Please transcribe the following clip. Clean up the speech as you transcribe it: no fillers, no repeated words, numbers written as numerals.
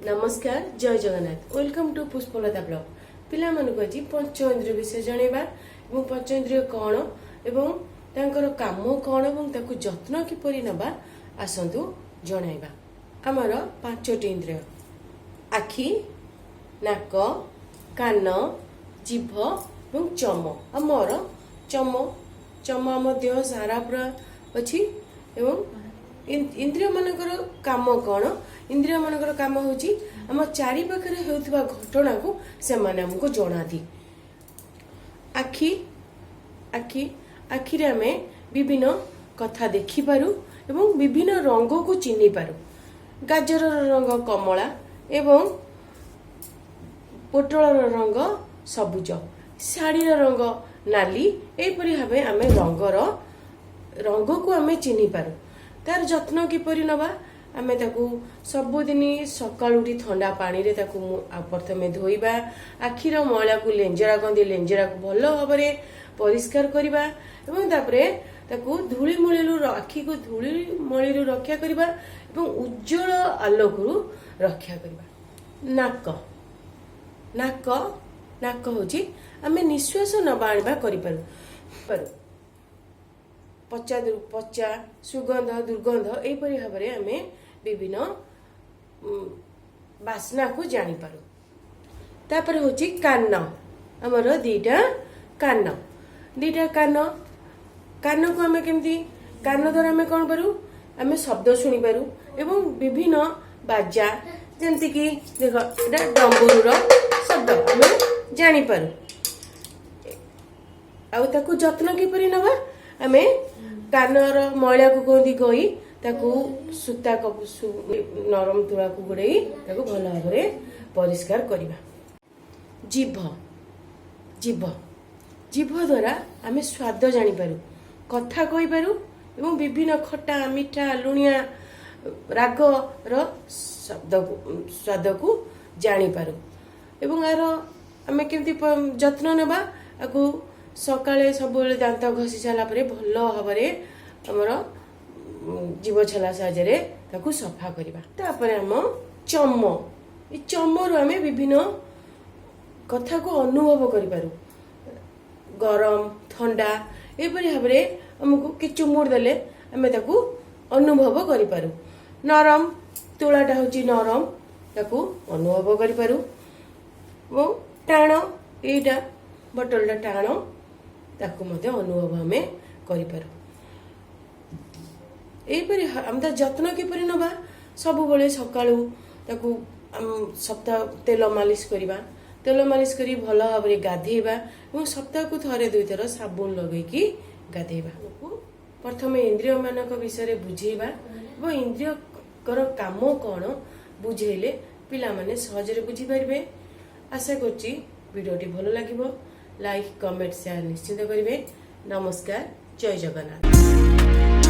ନମସ୍କାର, ଜୟ Jagannath. Welcome to Pushpalata blog. ପିଲାମାନଙ୍କୁ ଆଜି ପଞ୍ଚ ଇନ୍ଦ୍ରିୟ ବିଷୟ ଜଣେଇବା ଏବଂ ପଞ୍ଚ ଇନ୍ଦ୍ରିୟ କ'ଣ ଏବଂ ତାଙ୍କର କାମ କ'ଣ ଏବଂ ତାକୁ ଯତ୍ନ କିପରି ନେବା, ଆସନ୍ତୁ ଜଣାଇବା। ଆମର ପାଞ୍ଚଟି ଇନ୍ଦ୍ରିୟ: ଆଖି, ନାକ, କାନ, ଜିଭ ଏବଂ ଚମ। ଆମର ଚମ ଚମ ଆମ ଦେହ ସାରା ପୁରା ଅଛି। ଏବଂ ଇନ୍ଦ୍ରିୟମାନଙ୍କର କାମ କ'ଣ? ଇନ୍ଦ୍ରିୟମାନଙ୍କର କାମ ହେଉଛି ଆମ ଚାରିପାଖରେ ହେଉଥିବା ଘଟଣାକୁ ସେମାନେ ଆମକୁ ଜଣାନ୍ତି। ଆଖି ଆଖି ଆଖିରେ ଆମେ ବିଭିନ୍ନ କଥା ଦେଖିପାରୁ ଏବଂ ବିଭିନ୍ନ ରଙ୍ଗକୁ ଚିହ୍ନି ପାରୁ। ଗାଜରର ରଙ୍ଗ କମଳା ଏବଂ ପୋଟଳର ରଙ୍ଗ ସବୁଜ, ଶାଢ଼ୀର ରଙ୍ଗ ନାଲି। ଏହିପରି ଭାବେ ଆମେ ରଙ୍ଗକୁ ଆମେ ଚିହ୍ନି ପାରୁ। ତାର ଯତ୍ନ କିପରି ନେବା? ଆମେ ତାକୁ ସବୁଦିନ ସକାଳୁ ଉଠି ଥଣ୍ଡା ପାଣିରେ ତାକୁ ପ୍ରଥମେ ଧୋଇବା। ଆଖିର ମଇଳାକୁ ଲେଞ୍ଜରା କହନ୍ତି, ଲେଞ୍ଜରାକୁ ଭଲ ଭାବରେ ପରିଷ୍କାର କରିବା ଏବଂ ତାପରେ ତାକୁ ଧୂଳିମୂଳିରୁ, ଆଖିକୁ ଧୂଳିମଳିରୁ ରକ୍ଷା କରିବା ଏବଂ ଉଜ୍ଜଳ ଆଲୋକରୁ ରକ୍ଷା କରିବା। ନାକ ନାକ ନାକ ହେଉଛି ଆମେ ନିଶ୍ୱାସ ନେବା ଆଣିବା କରିପାରୁ ପାରୁ। ପଚା ପଚା, ସୁଗନ୍ଧ, ଦୁର୍ଗନ୍ଧ, ଏହିପରି ଭାବରେ ଆମେ ବିଭିନ୍ନ ବାସ୍ନାକୁ ଜାଣିପାରୁ। ତାପରେ ହେଉଛି କାନ। ଆମର ଦିଟା କାନ। ଦିଟା କାନ, କାନକୁ ଆମେ କେମିତି, କାନ ଦ୍ୱାରା ଆମେ କ'ଣ ପାରୁ? ଆମେ ଶବ୍ଦ ଶୁଣିପାରୁ ଏବଂ ବିଭିନ୍ନ ବାଜା, ଯେମିତିକି ଦେଖ, ଏଇଟା ଡମ୍ବୁରୁର ଶବ୍ଦ ଆମେ ଜାଣିପାରୁ। ଆଉ ତାକୁ ଯତ୍ନ କିପରି ନେବା? ଆମେ କାନର ମଇଳାକୁ କୁହନ୍ତି ଗଇ, ତାକୁ ସୂତା ନରମ ତୁଳାକୁ ଗୁଡ଼େଇ ତାକୁ ଭଲ ଭାବରେ ପରିଷ୍କାର କରିବା। ଜିଭ ଜିଭ ଜିଭ ଦ୍ୱାରା ଆମେ ସ୍ୱାଦ ଜାଣିପାରୁ, କଥା କହିପାରୁ ଏବଂ ବିଭିନ୍ନ ଖଟା, ମିଠା, ଲୁଣିଆ, ରାଗର ଶବ୍ଦକୁ, ସ୍ୱାଦକୁ ଜାଣିପାରୁ। ଏବଂ ଏହାର ଆମେ କେମିତି ଯତ୍ନ ନେବା? ଆକୁ ସକାଳେ ସବୁବେଳେ ଦାନ୍ତ ଘଷି ସାରିଲା ପରେ ଭଲ ଭାବରେ ଆମର ଜିଭ ଛାଲା ସାହାଯ୍ୟରେ ତାକୁ ସଫା କରିବା। ତାପରେ ଆମ ଚମ। ଏ ଚମରୁ ଆମେ ବିଭିନ୍ନ କଥାକୁ ଅନୁଭବ କରିପାରୁ। ଗରମ, ଥଣ୍ଡା, ଏପରି ଭାବରେ ଆମକୁ କି ଚୁମୁଡ଼ି ଦେଲେ ଆମେ ତାକୁ ଅନୁଭବ କରିପାରୁ। ନରମ, ତୁଳାଟା ହେଉଛି ନରମ, ତାକୁ ଅନୁଭବ କରିପାରୁ ଏବଂ ଟାଣ, ଏଇଟା ବଟଲଟା ଟାଣ, ତାକୁ ମଧ୍ୟ ଅନୁଭବ ଆମେ କରିପାରୁ। ଏହିପରି ଆମେ ତା ଯତ୍ନ କିପରି ନେବା? ସବୁବେଳେ ସକାଳୁ ତାକୁ ସପ୍ତାହ ତେଲ ମାଲିସ କରିବା। ତେଲ ମାଲିସ କରି ଭଲ ଭାବରେ ଗାଧେଇବା ଏବଂ ସପ୍ତାହକୁ ଥରେ ଦୁଇଥର ସାବୁନ ଲଗେଇକି ଗାଧେଇବା। ପ୍ରଥମେ ଇନ୍ଦ୍ରିୟମାନଙ୍କ ବିଷୟରେ ବୁଝେଇବା ଏବଂ ଇନ୍ଦ୍ରିୟଙ୍କର କାମ କ'ଣ ବୁଝେଇଲେ ପିଲାମାନେ ସହଜରେ ବୁଝିପାରିବେ। ଆଶା କରୁଛି ଭିଡ଼ିଓଟି ଭଲ ଲାଗିବ। ଲାଇକ୍, କମେଣ୍ଟ, ସେୟାର ନିଶ୍ଚିତ କରିବେ। ନମସ୍କାର, ଜୟ ଜଗନ୍ନାଥ।